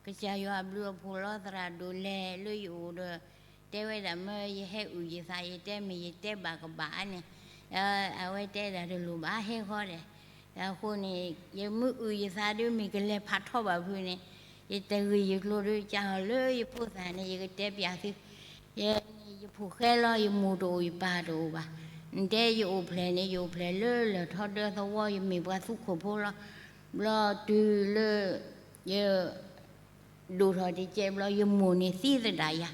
ကစၢ်ယွၤအဘျုးအဖှိၣ်လီၤ သရၣ်ဒိၣ်လဲၤလၢယအိၣ်ဒီး တဲဝဲဒၣ်မ့ၢ်ယဟဲအုၣ်ယသး ယတဲမ့ၢ်ယတဲဘၣ်ကဘၣ်အါန့ၣ်, အဝဲတဲဒၣ်တလိၣ်ဘၣ် ဟဲဃီဒီး, အဃိန့ၣ် ယမ့ၢ်အုၣ်ယသးဒုး မ့ၢ်ကလဲၤဖးထီဘၣ်ဖုန့ၣ်, ယတဂ့ၢ်ယကျိၤဒုး ကၢ်အီၤလၢယဖိသၣ်န့ၣ် ယကတဲပျးသု, ယန့ၣ် ယဖိၣ်ဃဲလီၤ ယမိၢ်တအိၣ် ယပၢ်တအိၣ်ဘၣ်, နတဲယအိၣ်ဖျဲၣ်န့ၣ် ယအိၣ်ဖျဲၣ်လၢလၢၢ်ထီဒၢသဝီ ယမ့ၢ်ပှၤသူခိၣ်ဖိလီၤ, ဘျီတုၤလၢ ယ ဒိၣ်ထီၣ်တကဲးဘျီ ယမိၢ်န့ၣ်သံသဒၣ်ယၤ,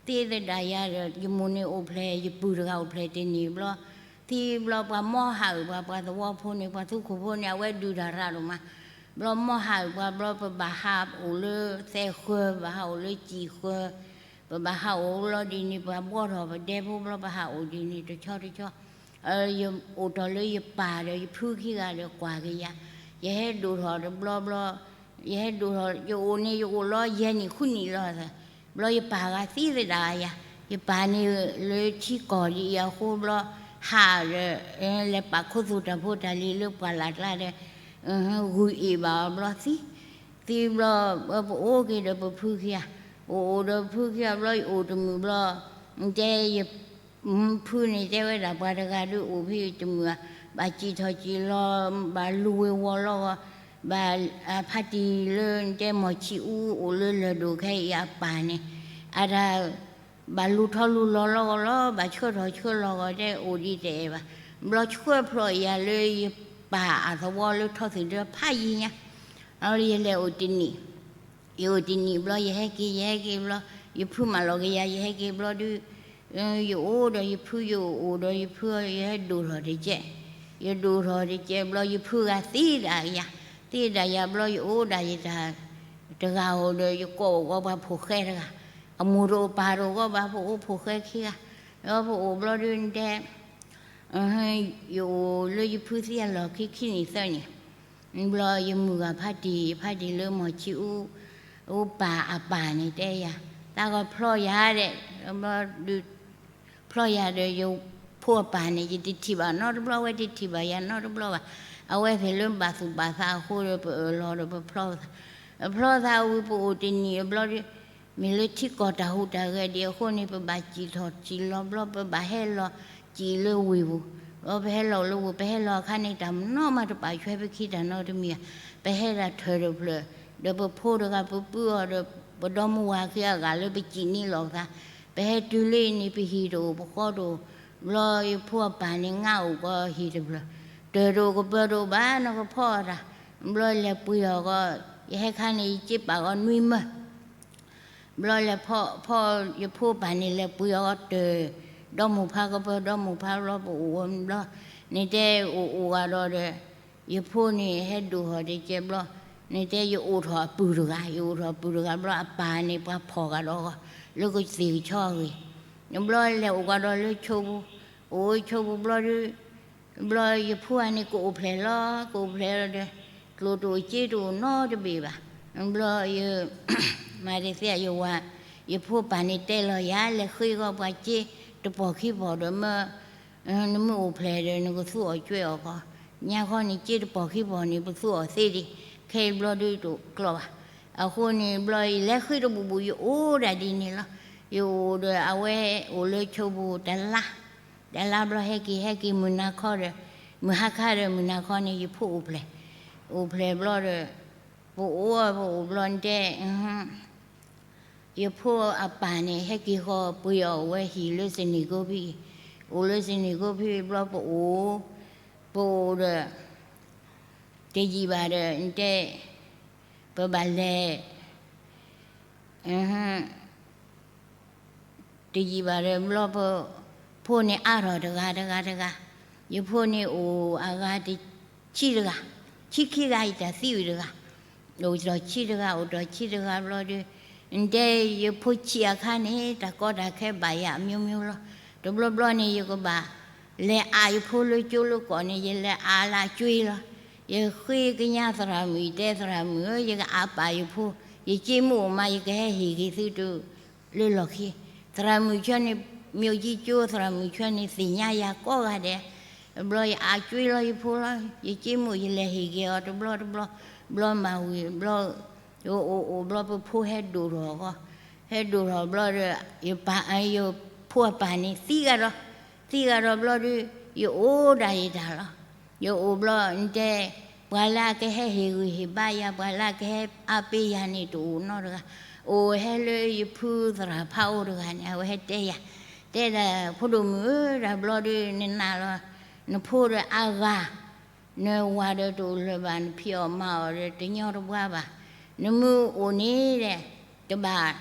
သံသဒၣ်ယၤဒီး ယမိၢ်န့ၣ်အိၣ်ဖျဲၣ် ယပုၢ်တဂၤအိၣ်ဖျဲၣ်တန့ၢ်ဘျီ, သံဘျီပှၤမီၢ်ဟးအုၣ်ပှၤ ပှၤသဝီဖိန့ၣ် ပှၤသူခိၣ်ဖိန့ၣ် အဝဲဒုၣ်တၢ်ရၤဒိၣ်မး, ဘျီမီၢ်ဟးအုၣ်ပှၤဘျီ ပဘၣ်ဟးအိၣ်လၢသဲဃၢၤ ပဘၣ်ဟးအိၣ်လၢစံာ်ဃၢၤ, ပဘၣ်ဟးအိၣ်လီၤဒ်န့ၣ် ပှၤဘှီထီၣ်ပဒဲဖိဘျီ ပဟးအိၣ်ဒ်န့ၣ်တဆီတဆီ ယအိၣ်ထီၣ်လၢယပၢ်ဒီးယဖုခံဂၤဒီးကွၢ်က့ၤယၤ, ယဟဲဒိၣ်ထီၣ်တဘျီဘျီ, ယဟဲဒိၣ်ထီၣ် ယအိၣ်န့ၣ် ယအိၣ်လီၤယဲၢ်နံၣ်ဃုနံၣ်လီၤ, ဘျီယပၢ်ဂၤသံသဒၣ်ယၤ, ယပၢ်န့ၣ်လၢထံကီၢ်ဒ်အံၤအဃိဘျီ, ဟးဒီး လဲၤပာ်ခူသူၣ်တၢ်ဖိတၢ်လံၤလၢပှၢ်လၢ်ကျါဒီး ဂုာ်အ့ၣ်ဘၣ်အီၤဘျီသံ, သံဘျီ ပအိၣ်က့ၤဒီးပဖုခံဂၤ, အိၣ်အိၣ်ဒီးဖုခံဂၤဘျီ ယအိၣ်တမုာ်ဘျီ, တဲယ ဖုန့ၣ်တဲဝဲဒၣ် ပှၤတဂၤဒုးအိၣ်ဖဲတမုာ်ဧါ, ဘၣ်စံၣ်ထီၣ်စံၣ်လီၤ ဘၣ်လူၤဝ့ၤဝီၤလီၤဂီၤ, ဘၣ် ဖါတံၢ်လၢနတဲမီၢ်ဆံးအူအိၣ်လၢလၢၢ်ဒိၣ်ခဲအံၤအပၢ်န့ၣ်, အတၢ် ဘၣ်လူၤထီလူၤလီၤလီၤဂီၤလီၤ ဘၣ်ဆှၢထီၣ်ဆှၢလီၤဂီၤ တဲအိၣ်ဒံးတအဲၣ်ဘၣ်, ဘျီဆှၢဖျိးယၤလၢယပၢ်အသဝီလၢထီသုးဒၢဖးယံၤညါ, ယလဲၤအိၣ်တနံၣ် ယအိၣ်တနံၣ်ဘျီ ယဟဲက့ၤ ယဟဲက့ၤဘျီ ယဖုမၤလီၤက့ၤယၤ ယဟဲက့ၤဘျီဒုး, ယအိၣ်ဒီးယဖု ယအိၣ်ဒီးယဖု ယဟဲဒိၣ်ထီၣ်တကဲး, ယဒိၣ်ထီၣ်တကဲးဘျီ ယဖုဂၤသံဒၣ်ယၤ, သံဒၣ်ယၤဘျီ ယအိၣ်ဒၣ်ယတၢ် တဂၤဧိၤဒီး ယကိးအိၣ်ကီးပှၤဖိၣ်ဃဲတဂၤ, အမိၢ်တအိၣ်ပၢ်တအိၣ်ကီးဘၣ် ပအိၣ်ဖိၣ်ဃဲခံဂၤ, ဒီးပအိၣ်ဘျီဒုးတဲ ယအိၣ်လၢယဖုသံအလီၢ်ခံခံနံၣ်သၢနံၣ်, ဘျီယမုၢ်ဂၤဖါတံၢ် ဖါတံၢ်လၢမီၢ်ဆံးအူ အပၢ်အပၢ်န့ၣ်တဲယၤ, တၢ်ဂီၤဖျီယၤဒဲး, ဘျီဒုး ဖျီယၤဒီးယဖိအပၢ်န့ၣ် ယတထံၣ်ဘၣ်နီတဘျီ အဝဲတထံၣ်ဘၣ်ယၤနီတဘျီဘၣ်, အဝဲသ့ၣ်လၢဘၣ်သူၣ်ဘၣ်သးအဃိဒီး ပအၢၣ်လီၤဒီးပဖျီသး, ပဖျီသးဝံၤ ပအိၣ်တနံၣ်အဘျီဒီး မ့ၢ်လၢထံကီၢ်တၢ်ဟူးတၢ်ဂဲၤဒံးအဃိန့ၣ် ပဘၣ်စံၣ်ထီၣ်စံၣ်လီၤဘျီ ပဘၣ်ဟဲလီၤစံၣ်လၢဝ့ၢ်ပူၤ, ဘျီပဟဲလီၤလၢဝ့ၢ် ပဟဲလီၤအခါန့ၣ် တၢ်မနီၤမးတပာ်ဆွဲပခံတၢ်နီတမံၤဧါ, ပဟဲဒၣ်ထၢၣ်တဖျၢၣ်, ဒီးပဖိတဂၤပပုၢ်အီၤဒီး ပဒီမါဝၤခံအဂၤလၢပစံၣ်န့ၢ်လီၤပသး, ပဟဲတုၤလၢအံၤန့ၣ် ပဟံၣ်တအိၣ်ပဃီတအိၣ်, ဘျီယဖိအပၢ်န့ၣ် ငါအိၣ်ကီးဟံၣ်တဖျၢၣ်, တၢၢ်တအိၣ်ကပၢၤတအိၣ်ဘၣ် နီၢ်ကဖီအီၤတၢ်, ဘျီလဲၤပှ့ၤအီၤကီး, ယဟဲခါန့ၣ် ယစ့ပာ်ကီးနွံမၢ ဘျီလဲၤဖီ ဖီ ယဖိပၢ်န့ၣ် လဲၤပှ့ၤအီၤတၢၢ်, ဒီမိၢ်ဖါကပၢၤ ဒီမိၢ်ဖါဘျီ ပအိၣ်ဝဲဘျီ, နတဲအိၣ်အိၣ်ဂၤဒီးဒီး ယဖိန့ၣ်ဟဲဒိၣ်ထီၣ်တကဲးဘျီ, နတဲယအိၣ်ထီၣ်အပုၢ်တဂၤ, ယအိၣ်ထီၣ်အပုၢ်တဂၤဘျီ အပၢ်န့ၣ် ပှၤဖီၣ်ဂၤဒီးအီၤ လၢကသ့ၣ်ကဆီအဂ့ၢ်, ဘျီလဲၤအိၣ်ဂၤဒီးလၢဆိပူၤ, အိၣ်ဆိပူၤဘျီဒုး ဘျီယဖိဧါန့ၣ် ကအိၣ်ဖျဲၣ်လီၤ, ကအိၣ်ဖျဲၣ်လီၤဒီး ကျိၣ်တအိၣ်စ့တအိၣ်နီတဘ့ၣ်ဘၣ်. ဘျီယ မၤတသ့ယဝၤ, ယဖိပၢ်န့ၣ်တဲလီၤယၤ လဲၤဃ့ကီးပှၤစ့တပီၢ်ခံပီၢ်ဒီးမၢ, နမ့ၢ်အိၣ်ဖျဲၣ်ဒီး နကသူအီၤကွဲအီၤကီး, ညါခီန့ၣ် စ့တပီၢ်ခံပီၢ်န့ၣ် ပသူအီၤသ့ဒံး, ခဲအံၤဘျီဒုးတကျီဘၣ်. အဃိန့ၣ် ဘျီယလဲၤဃ့တဘူၣ်ဘူၣ် ယအိၣ်ဒၣ်ဒ်န့ၣ်လီၤ. ယအိၣ်ဒီးအဝဲအိၣ်လၢဆိပူၤတလါ, တလါဘျီဟဲက့ၤ ဟဲက့ၤမုၢ်နၤခီဒီး, မုၢ်ဟါခါဒီးမုၢ်နၤခီန့ၣ် ယဖိအိၣ်ဖျဲၣ်, အိၣ်ဖျဲၣ်ဘျီဒီး, ပအိၣ်ပအိၣ်ဘျီတဲ, ယဖိအပၢ်န့ၣ် ဟဲက့ၤဃီပှ့ၤအီၤဝဲဟံၣ်လၢစန့ၢ်ကိဖံ, အိၣ်လၢစန့ၢ်ကိဖံဘျီပအိၣ်, ပအိၣ်ဒီး တယံာ်ဘၣ်ဒီး နတဲ, ပဘၣ်လဲၤ တယံာ်ဘၣ်ဒီး ဘျီပဖိန့ၣ်အါထီၣ်တဂၤတဂၤတဂၤ, ယဖိန့ၣ်အိၣ်အဂၤတဆံတဂၤ, ဆံခံဂၤ ယတၢ်သံဝံၤတဂၤ, အိၣ်ထီၣ်ဆံတဂၤ အိၣ်ထီၣ်ဆံတဂၤဘျီဒီး, နတဲယဖိဆံးအခါန့ၣ် တၢ်ကီတၢ်ခဲဘၣ်ယၤအမျိုးမျိုးလီၤ. တဘျီဘျီန့ၣ် ယကဘၣ်လဲၤအးယဖိလၢကၠိလၢကီၢ်န့ၣ် ယလဲၤအးလၢအကၠွ့လီၤ. ယဃ့ကညးသရၣ်မုၣ် ယတဲသရၣ်မုၣ်ဧၢ ယကအးပာ်ယဖိ, ယစ့မ့ၢ်အိၣ်မး ယကဟဲဟ့ၣ်က့ၤသုတ လၢလီၢ်ခံ, သရၣ်မုၣ်ဆၢန့ၣ် မ့ၢ်အိၣ်ကံကၠိ သရၣ်မုၣ်ဆၢန့ၣ် သ့ၣ်ညါယၤကိးဂၤဒဲး, ဘျီယအးကၠွ့လီၤယဖိလီၤ, ယစ့မ့ၢ်အိၣ် ယလဲၤဟ့ၣ်က့ၤအီၤတဘျီတဘျီ, ဘျီမၤဝံၤဘျီ, ယအိၣ်အိၣ်ဘျီ ပဖိဟဲဒိၣ်ထီၣ်အဂီၢ်, ဟဲဒိၣ်ထီၣ်ဘျီဒီး ယပၢ် ယဖိအပၢ်န့ၣ်သံဂၤဒီး, သံဂၤဒီးဘျီဒီး ယအိၣ်ဒၣ်ယတၢ်လီၤ. ယအိၣ်ဘျီ နတဲ ပှၤလၢအကဟဲဟ့ၣ်ဂံၢ်ဟ့ၣ်ဘါယၤ ပှၤလၢအကဟဲအါပ့ၤယၤန့ၣ် တအိၣ်နီတဂၤ, အိၣ်ဟဲလၢယဖုသရၣ်ဖးအိၣ်တဂၤန့ၣ် အဝဲဟဲတဲယၤ, တဲဒၣ် ဖိဒိၣ်မုၣ်ဧၢ တၢ်ဘျီဒီး နနာ်လီၤ, နဖိဒီးအါဂၤ နဝၤဒီးတအိၣ်လၢၤဘၣ်, နဖံးအီၣ်မၤအီၣ်ဒီးတညီတဘှါဘၣ်, နမုၢ်အိၣ်န့ၣ်ဒီး တဘၣ်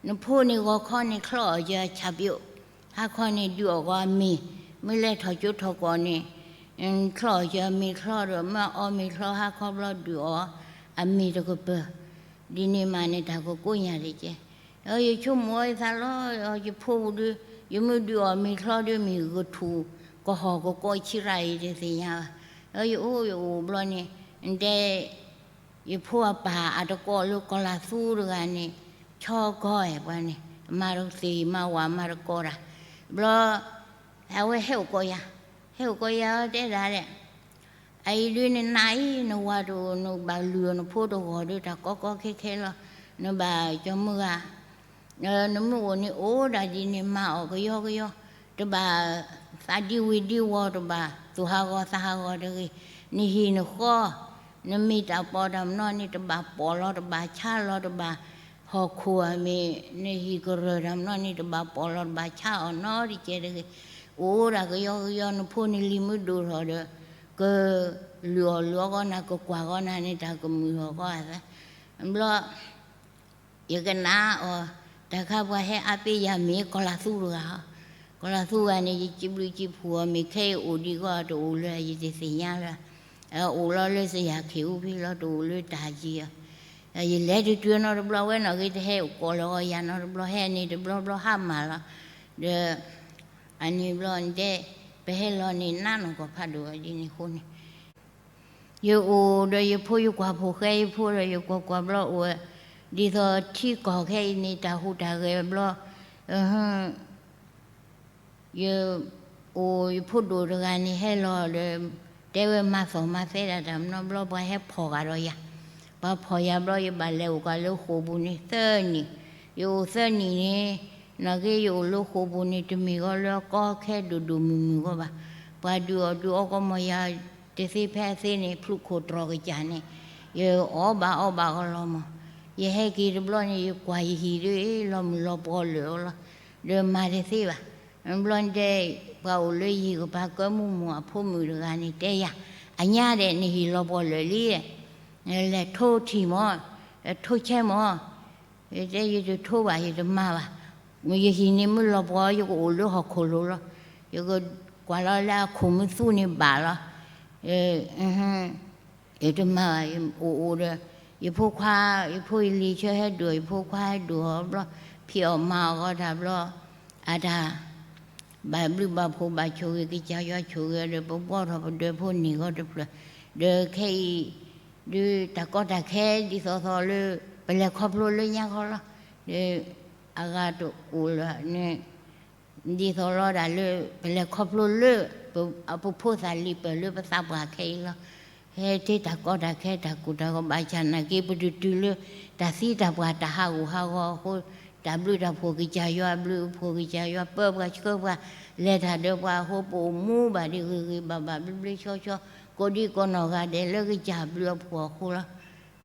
နဖိန့ၣ်ဂီၤခီန့ၣ်ချီအီၣ်က့ၤအဆၣ်ပၠိ, ဟါခီန့ၣ်ဒုးအီၣ်က့ၤအမ့ၤ, မ့ၢ်လဲၤထီၣ်ကၠိထီၣ်ကီၢ်န့ၣ် ချီအီၣ်က့ၤအမ့ၤချီဒီး မ့ၢ်အီမ့ၤချီ ဟါခီဘျီဒုးအီၣ်အမ့ၤတကပၢၤ, ဒ်န့ၣ်မးန့ၣ် တၢ်ကကိးညါတက့ၢ်. ယဆိကမိၣ်အီၤယသးလီၤ, ယဖိပူၤဒီး ယမ့ၢ်ဒုးအီၣ်မ့ၤချီဒီး မ့ၢ်ဂထူၣ်ကဟီၣ်ကကိးဆံးရၣ် ယတသ့ၣ်ညါဘၣ်. ယအိၣ်ယအိၣ်ဘျီန့ၣ် နတဲ ယဖိအပၢ်အတကိးလၢကီၤလၤသူတဂၤန့ၣ် ဆီကီၢ်အဲၣ်ပှၤန့ၣ် မၤတသ့ၣ်မၤဝၤမၤတကိးတၢ်, ဘျီ အဝဲဟဲအိၣ်ကိးယၤ, ဟဲအိၣ်ကိးယၤတဲဒၣ်ဒဲး, အအံၤဒုးနနာ်အံၤ နဝၤတအိၣ် နဘၣ်လုၢ်အီၣ်နဖိတဂီၤဒီး တၢ်ကီကီခဲခဲလီၤ, နဘၣ်ကၠီၤမုၢ်ဂၤ နမ့ၢ်အိၣ်န့ၣ်အိၣ်ဒၣ်ဒ်န့ၣ် မၤအီၣ်ကယီကယီ, တဘၣ်သးဒံဝံၤဒံဝီၤ, တဘၣ်သူၣ်ဟးဂီၤသးဟးဂီၤတဂ့ၤ, နဟံၣ်နဃီ နမ့ၢ်တၢ်ပီးတၢ်မနီၤန့ၣ် တဘၣ်ပီးလီၤ တဘၣ်ဆါလီၤ တဘၣ်ဟီၣ်ခိၣ်အမ့ၢ် နဟံၣ်ကရၢၢ်တၢ်မနီၤန့ၣ် တဘၣ်ပီးလီၤ တဘၣ်ဆါအီၣ်နီတကဲတဂ့ၤ, အိၣ်ဒၣ်ကယီကယီ နဖိန့ၣ်လံၤမုၢ်ဒိၣ်ထီၣ်ဒီး ကလုၢ်အီၣ်လုၢ်အီကီးနၤ ကကွၢ်ကီးနၤန့ၣ် တၢ်ကမုာ်ထီၣ်ကီးအသး, ဘျီ ယကနၣ်အီၤ, တၢ်ခါပှၤဟဲအါပ့ၤယၤမ့ၢ်ကီၤလၤသူတဂၤ, ကီၤလၤသူဂၤန့ၣ် ယစံးဘျုးစံးဖှိၣ်အီၤ မ့ၢ်ခဲအံၤအိၣ်ဒံးဂီၢ်တအိၣ်လၢၤ ယတသ့ၣ်ညါလၢၤ, အိၣ်လီၤလၢစယၤခ့ၣ်အူဖံလီၤ တအိၣ်လၢတၢ်ယံၤအီၤ, ယလဲၤတတုၤနီတဘျီဝဲနီၢ်ဂ့ၤ တဟဲအိၣ်ကိးလၢၤအီၤယၤနီတဘျီ ဟဲန့ၣ်တဘျီဘျီဟါမၢ်လီၤ, ဒီး အန့ၣ်ဘျီတဲ ပဟဲလီၤန့ၣ် နးနီၢ်ကီၢ်ဖးဒိၣ်ဒ်န့ၣ်အဃိန့ၣ် ယအိၣ်ဒီးယဖိ ယကွၢ်ဖိၣ်ဃဲယဖိဒီး ယကွၢ်ကွၢ်ဘျီအိၣ်ဝဲ, ဒ်သိးထံကီၢ်ခဲအံၤန့ၣ် တၢ်ဟူးတၢ်ဂဲၤဘျီ, ယအိၣ်ယဖိဒိၣ်တဂၤန့ၣ်ဟဲလီၤဒီး တဲဝဲမၤသီၣ်မၤသဲဒၣ်တၢ်မနီၤဘျီ ပှၤဟဲဖီၣ်ဂာ်ဒီးယၤ, ပှၤဖီၣ်ယၤဘျီ ယဘၣ်လဲၤအိၣ်ကးလၢဃိာ်ပူၤန့ၣ်သၢနံၣ်, ယအိၣ်သၢနံၣ်န့ၣ်, နာ်က့ယအိၣ်လၢဃိာ်ပူၤန့ၣ် တမ့ၢ်ဂီၤလၢအကီခဲဒိၣ်ဒိၣ်မုၢ်မုၢ်ဂီၢ်ဘၣ်, ပှၤဒုးအီၣ်ဒုးအီကီမီၤယၤ တသ့ဖဲအသ့န့ၣ် ဖျူးခိၣ်တြီၤကစၢ်န့ၣ်, ယအီၣ်ဘၣ်အီဘၣ်ကလီၤမး, ယဟဲက့ၤတဘျီန့ၣ် ယကွၢ်ယဟံၣ်ဒီး လီၤမုၢ်လီၤပှီၤလၢာ်လီၤ, ဒီးမၤတသ့ဘၣ်, ဘျီတဲ, ပှၤအိၣ်လၢယဟံၣ်ကပၤကၢမူမူၢ်အဖိမုၣ်တဂၤန့ၣ် တဲယၤ, အညါဒဲး နဟံၣ်လီၤပှီၤလၢာ်လံ, လဲၤထိထံၣ်မး, ထိဆဲမး, ယတဲယတထိဘၣ် ယတမၤဘၣ်, ယဟံၣ်န့ၣ်မ့ၢ်လီၤပှီၤ ယကအိၣ်လၢဟီၣ်ခိၣ်လိၤလီၤ, ယကကွၢ်လီၤလၢအခိၣ်မုၢ်သူန့ၣ်ဘၣ်လီၤ, ယတမၤဘၣ်, အိၣ်အိၣ်ဒီး, ယဖိခွါ, ယဖိယလံၤဆၢဟဲဒိၣ် ယဖိခွါဟဲဒိၣ်အီၤဘျီ, ဖံးအီၣ်မၤအီၣ်ဂီၤတၢ်ဘျီ, အတၢ် ဘၣ်ဘျုးဘၣ်ဖှိၣ်ဘၣ်ဆိၣ်ဂ့ၤ ကစၢ်ယွၤဆိၣ်ဂ့ၤဒီး ပဘှီထီၣ်ပဒၢးဖိန့ၢ်ဂီၤတဖျၢၣ်, ဒီးခဲအံၤ ဒုးတၢ်ကီတၢ်ခဲဒ်သိးသိးလၢ ပလဲၤခီဖျိလၢညါခီလီၤ, ဒီးအဂၤတအိၣ်လၢန့ၣ် ဒ်သိးလီၤဒၣ်လၢ ပလဲၤခီဖျိလၢ ပဖိသၣ်လံၤပၢၢ်လၢပသးပှၢ်ခဲအံၤလီၤ, ဟဲတ့ၢ်တၢ်ကီတၢ်ခဲတၢ်ကူၣ်တၢ်ဂီၤဘၣ်ဆၣ်နာ်က့ ပတတုၤလၢ တၢ်သံတၢ်ပှၢ်တၢ်ဟးဂူာ်ဟးဂီၤအဃိ, တၢ်ဘျုးတၢ်ဖှိၣ်ကစၢ်ယွၤအဘျုးအဖှိၣ် ကစၢ်ယွၤပၢပှၤဆှၢပှၤ လဲၤတၢ်ဒီးပှၤအဃိ ပအိၣ်မူဘၣ်ဒ်ဂ့ၤဂ့ၤဘၣ်ဘၣ်ဘျ့ဘျ့ဆှီဆှီ ကိးဒံကိးနီၢ်ဂၤဒဲးလၢကစၢ်ဘျုးအဖှိၣ်အဃိလီၤ.